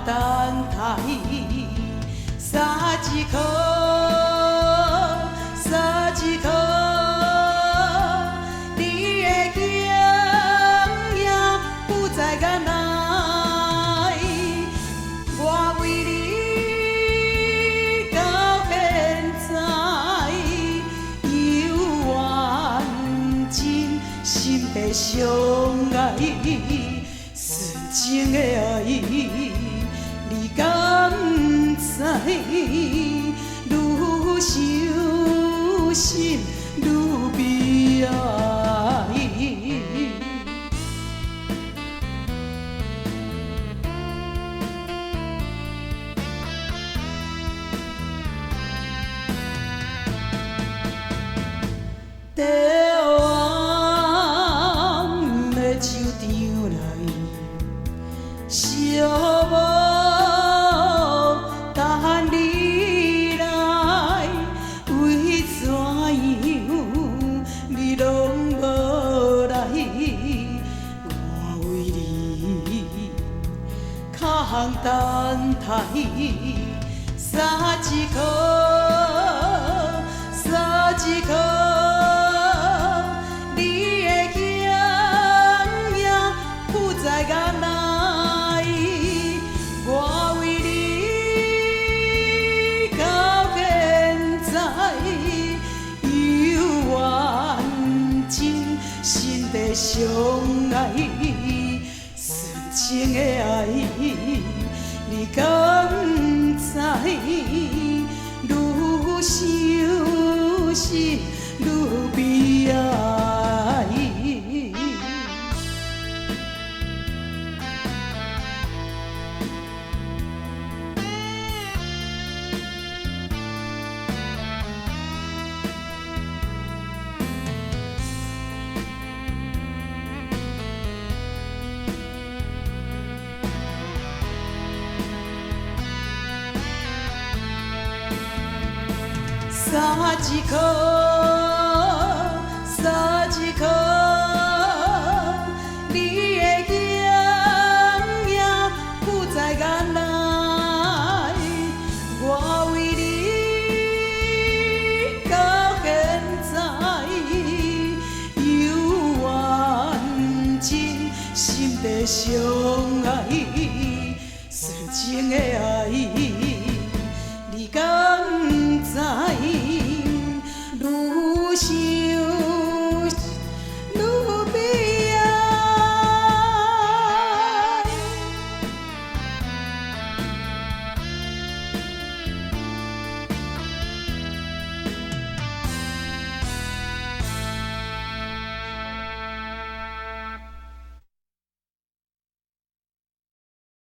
等待，三一箍，三一箍，你的形影浮在眼內，我為你到現在，猶原真心地相愛，純情的愛，你敢知？愈傷心愈悲哀。台灣的球場內，寂寞等你來，為怎樣你攏無來？我為你空等待，三一箍，三一箍，你的形影浮在眼內，我為你到現在，猶原真心地相愛，純情的愛，你敢知？愈傷心愈悲哀。三一箍，三一箍，你的形影浮在眼內，我為你到現在，猶原真心地相愛，純情的愛，